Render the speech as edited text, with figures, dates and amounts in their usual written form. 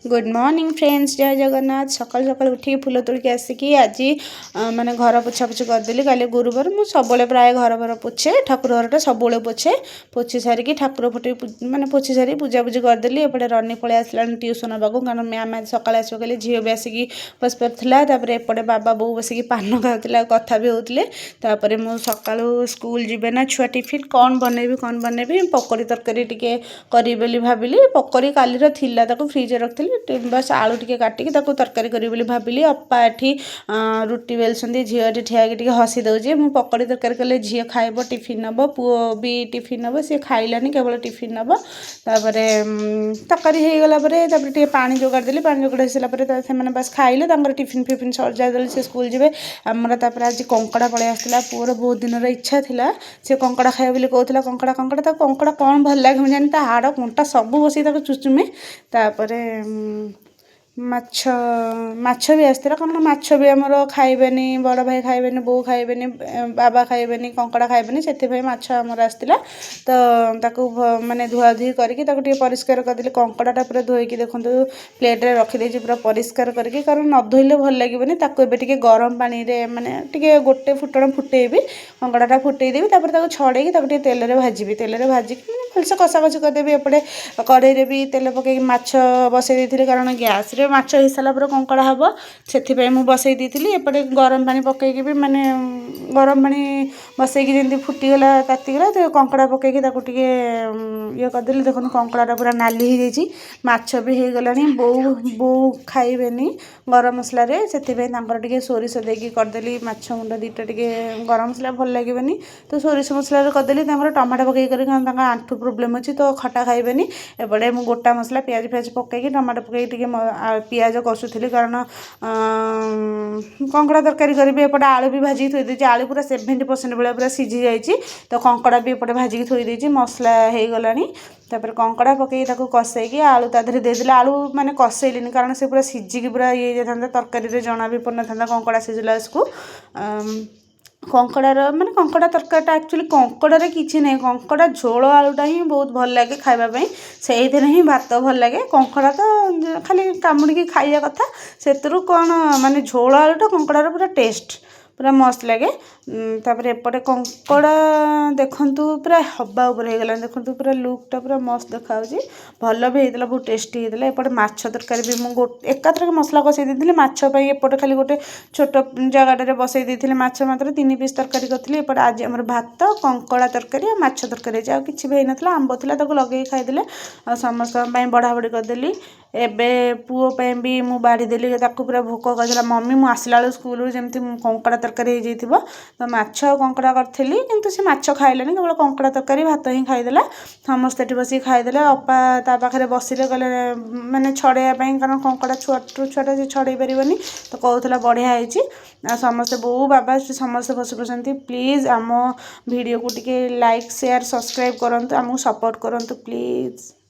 Good morning friends, ଜୟ ଜଗନ୍ନାଥ। ସକାଳୁ ସକାଳୁ ଉଠିକି ଫୁଲ ତୋଳିକି ଆସିକି ଆଜି ମାନେ ଘର ପୋଛାପୋଛି କରିଦେଲି। କାଲି ଗୁରୁବାର, ମୁଁ ସବୁବେଳେ ପ୍ରାୟ ଘର ଘର ପୋଛେ, ଠାକୁର ଘରଟା ସବୁବେଳେ ପୋଛେ। ପୋଛି ସାରିକି ଠାକୁର ଫଟୋ ମାନେ ପୋଛି ସାରିକି ପୂଜାପୂଜି କରିଦେଲି। ଏପଟେ ରନି ପଳେଇ ଆସିଲାଣି ଟ୍ୟୁସନ୍ ହେବାକୁ, କାରଣ ମ୍ୟାମ୍ ଆଜି ସକାଳେ ଆସିବ କହିଲେ। ଝିଅ ବି ଆସିକି ବସିପାରିଥିଲା। ତାପରେ ଏପଟେ ବାବା ବୋଉ ବସିକି ପାନ ଖାଉଥିଲେ ଆଉ କଥା ବି ହେଉଥିଲେ। ତାପରେ ମୁଁ ସକାଳୁ ସ୍କୁଲ ଯିବେ ନା ଛୁଆ, ଟିଫିନ୍ କ'ଣ ବନେଇବି, କ'ଣ ବନେଇବି? ପକୋଡ଼ି ତରକାରୀ ଟିକେ କରିବି ବୋଲି ଭାବିଲି। ପକୋଡ଼ି କାଲିର ଥିଲା, ତାକୁ ଫ୍ରିଜରେ ରଖିଥିଲି। ବାସ୍ ଆଳୁ ଟିକେ କାଟିକି ତାକୁ ତରକାରୀ କରିବି ବୋଲି ଭାବିଲି। ଅପା ଏଠି ରୁଟି ବେଲୁଛନ୍ତି, ଝିଅ ଏଠି ଠିଆ ହେଇକି ଟିକେ ହସି ଦେଉଛି। ମୁଁ ପକୋଡ଼ି ତରକାରୀ କଲେ ଝିଅ ଖାଇବ, ଟିଫିନ୍ ନେବ, ପୁଅ ବି ଟିଫିନ୍ ନେବ। ସିଏ ଖାଇଲାନି, କେବଳ ଟିଫିନ୍ ନେବ। ତାପରେ ତରକାରୀ ହେଇଗଲା ପରେ ତାପରେ ଟିକେ ପାଣି ଯୋଗାଡ଼ ଦେଲି। ପାଣି ଯୋଗାଡ଼ ହେଇସାରିଲା ପରେ ସେମାନେ ବାସ୍ ଖାଇଲେ। ତାଙ୍କର ଟିଫିନ୍ ଫିଫିନ୍ ସଜାଇ ଦେଲି, ସେ ସ୍କୁଲ ଯିବେ। ଆମର ତାପରେ ଆଜି କଙ୍କଡ଼ା ପଳେଇ ଆସିଥିଲା। ପୁଅର ବହୁତ ଦିନର ଇଚ୍ଛା ଥିଲା, ସେ କଙ୍କଡ଼ା ଖାଇବ ବୋଲି କହୁଥିଲା। କଙ୍କଡ଼ା, କଙ୍କଡ଼ା। ତାକୁ କଙ୍କଡ଼ା କ'ଣ ଭଲ ଲାଗେ ମୁଁ ଜାଣିନି, ତା ହାଡ଼ କଣ୍ଟା ସବୁ ବସିକି ତାକୁ ଚୁଚୁମେ। ତାପରେ ମାଛ, ମାଛ ବି ଆସିଥିଲା, କାରଣ ମାଛ ବି ଆମର ଖାଇବେନି, ବଡ଼ ଭାଇ ଖାଇବେନି, ବୋଉ ଖାଇବେନି, ବାବା ଖାଇବେନି, କଙ୍କଡ଼ା ଖାଇବେନି। ସେଥିପାଇଁ ମାଛ ଆମର ଆସିଥିଲା। ତ ତାକୁ ମାନେ ଧୁଆଧୁଇ କରିକି ତାକୁ ଟିକେ ପରିଷ୍କାର କରିଦେଲି। କଙ୍କଡ଼ାଟା ପୁରା ଧୋଇକି ଦେଖନ୍ତୁ ପ୍ଲେଟ୍ରେ ରଖିଦେଇଛି ପୁରା ପରିଷ୍କାର କରିକି, କାରଣ ନ ଧୋଇଲେ ଭଲ ଲାଗିବନି। ତାକୁ ଏବେ ଟିକେ ଗରମ ପାଣିରେ ମାନେ ଟିକେ ଗୋଟେ ଫୁଟଣ ଫୁଟେଇବି, କଙ୍କଡ଼ାଟା ଫୁଟେଇଦେବି। ତାପରେ ତାକୁ ଛଡ଼େଇକି ତାକୁ ଟିକେ ତେଲରେ ଭାଜିବି। ତେଲରେ ଭାଜିକି ମାନେ ଭଲସେ କଷାକଷି କରିଦେବି। ଏପଟେ କଢ଼େଇରେ ବି ତେଲ ପକେଇକି ମାଛ ବସେଇ ଦେଇଥିଲି, କାରଣ ଗ୍ୟାସ୍ରେ ମାଛ ହେଇସାରିଲା ପରେ କଙ୍କଡ଼ା ହେବ, ସେଥିପାଇଁ ମୁଁ ବସେଇ ଦେଇଥିଲି। ଏପଟେ ଗରମ ପାଣି ପକେଇକି ବି ମାନେ ଗରମ ପାଣି ବସେଇକି ଯେମିତି ଫୁଟିଗଲା, ତାତିଗଲା, ତ କଙ୍କଡ଼ା ପକେଇକି ତାକୁ ଟିକେ ଇଏ କରିଦେଲି। ଦେଖନ୍ତୁ, କଙ୍କଡ଼ାଟା ପୁରା ନାଲି ହେଇଯାଇଛି, ମାଛ ବି ହେଇଗଲାଣି। ବୋଉ ଖାଇବେନି ଗରମ ମସଲାରେ, ସେଥିପାଇଁ ତାଙ୍କର ଟିକେ ସୋରିଷ ଦେଇକି କରିଦେଲି। ମାଛ ମୁଣ୍ଡ ଦୁଇଟା ଟିକେ ଗରମ ମସଲା ଭଲ ଲାଗିବନି, ତ ସୋରିଷ ମସଲାରେ କରିଦେଲି। ତାଙ୍କର ଟମାଟୋ ପକେଇକି କରି, କାରଣ ତାଙ୍କ ଆଣ୍ଠୁ ପ୍ରୋବ୍ଲେମ୍ ଅଛି, ତ ଖଟା ଖାଇବେନି। ଏପଟେ ମୁଁ ଗୋଟା ମସଲା, ପିଆଜ ଫିଆଜ ପକେଇକି, ଟମାଟୋ ପକେଇକି ଟିକେ ପିଆଜ କଷୁଥିଲି, କାରଣ କଙ୍କଡ଼ା ତରକାରୀ କରିବି। ଏପଟେ ଆଳୁ ବି ଭାଜିକି ଥୋଇ ଦେଇଛି। ଆଳୁ ପୁରା 70% ଭଳିଆ ପୁରା ସିଝି ଯାଇଛି। ତ କଙ୍କଡ଼ା ବି ଏପଟେ ଭାଜିକି ଥୋଇ ଦେଇଛି, ମସଲା ହେଇଗଲାଣି। ତାପରେ କଙ୍କଡ଼ା ପକେଇକି ତାକୁ କଷେଇକି ଆଳୁ ତା ଦେହରେ ଦେଇଦେଲି। ଆଳୁ ମାନେ କଷେଇଲିନି, କାରଣ ସେ ପୁରା ସିଝିକି ପୁରା ଇଏ ହେଇଯାଇଥାନ୍ତା, ତରକାରୀରେ ଜଣା ବି ପଡ଼ିନଥାନ୍ତା କଙ୍କଡ଼ା ସିଝିଲା ବେଳକୁ। କଙ୍କଡ଼ାର ମାନେ କଙ୍କଡ଼ା ତରକାରୀଟା ଆକ୍ଚୁଆଲି କଙ୍କଡ଼ାରେ କିଛି ନାହିଁ, କଙ୍କଡ଼ା ଝୋଳ ଆଳୁଟା ହିଁ ବହୁତ ଭଲ ଲାଗେ ଖାଇବା ପାଇଁ। ସେଇଥିରେ ହିଁ ଭାତ ଭଲ ଲାଗେ। କଙ୍କଡ଼ା ତ ଖାଲି କାମୁଡ଼ିକି ଖାଇବା କଥା, ସେଥିରୁ କ'ଣ ମାନେ ଝୋଳ ଆଳୁଟା କଙ୍କଡ଼ାର ପୁରା ଟେଷ୍ଟ, ପୁରା ମସ୍ତ ଲାଗେ। ତାପରେ ଏପଟେ କଙ୍କଡ଼ା ଦେଖନ୍ତୁ ପୁରା ହବା ଉପରେ ହେଇଗଲାଣି। ଦେଖନ୍ତୁ, ପୁରା ଲୁକ୍ଟା ପୁରା ମସ୍ତ ଦେଖାହେଉଛି। ଭଲ ବି ହେଇଥିଲା, ବହୁତ ଟେଷ୍ଟି ହେଇଥିଲା। ଏପଟେ ମାଛ ତରକାରୀ ବି ମୁଁ ଏକାଥରକେ ମସଲା କଷେଇ ଦେଇଥିଲି। ମାଛ ପାଇଁ ଏପଟେ ଖାଲି ଗୋଟେ ଛୋଟ ଜାଗାଟାରେ ବସେଇ ଦେଇଥିଲି। ମାଛ ମାତ୍ର ତିନି ପିସ୍ ତରକାରୀ କରିଥିଲି। ଏପଟେ ଆଜି ଆମର ଭାତ, କଙ୍କଡ଼ା ତରକାରୀ ଆଉ ମାଛ ତରକାରୀ ହେଇଛି। ଆଉ କିଛି ବି ହେଇନଥିଲା। ଆମ୍ବ ଥିଲା, ତାକୁ ଲଗେଇକି ଖାଇଦେଲେ। ଆଉ ସମସ୍ତଙ୍କ ପାଇଁ ବଢ଼ା ବଢ଼ି କରିଦେଲି। ଏବେ ପୁଅ ପାଇଁ ବି ମୁଁ ବାଢ଼ିଦେଲି। ତାକୁ ପୁରା ଭୋକ କରିଥିଲା, ମମି, ମୁଁ ଆସିଲା ବେଳକୁ ସ୍କୁଲରୁ ଯେମିତି କଙ୍କଡ଼ା ତରକାରୀ ହେଇଯାଇଥିବ। ତ ମାଛ ଆଉ କଙ୍କଡ଼ା କରିଥିଲି, କିନ୍ତୁ ସେ ମାଛ ଖାଇଲାନି, କେବଳ କଙ୍କଡ଼ା ତରକାରୀ ଭାତ ହିଁ ଖାଇଦେଲା। ସମସ୍ତେ ଏଠି ବସିକି ଖାଇଦେଲେ। ଅପା ତା ପାଖରେ ବସିଲେ, କହିଲେ ମାନେ ଛଡ଼େଇବା ପାଇଁ, କାରଣ କଙ୍କଡ଼ା ଛୁଆଠୁ ଛୁଆଟା, ସେ ଛଡ଼େଇ ପାରିବନି। ତ କହୁଥିଲା ବଢ଼ିଆ ହେଇଛି। ଆଉ ସମସ୍ତେ ବୋଉ ବାବା ସେ ସମସ୍ତେ ବସି ବସନ୍ତି। ପ୍ଲିଜ୍ ଆମ ଭିଡ଼ିଓକୁ ଟିକେ ଲାଇକ୍, ସେୟାର, ସବସ୍କ୍ରାଇବ୍ କରନ୍ତୁ, ଆମକୁ ସପୋର୍ଟ କରନ୍ତୁ ପ୍ଲିଜ୍।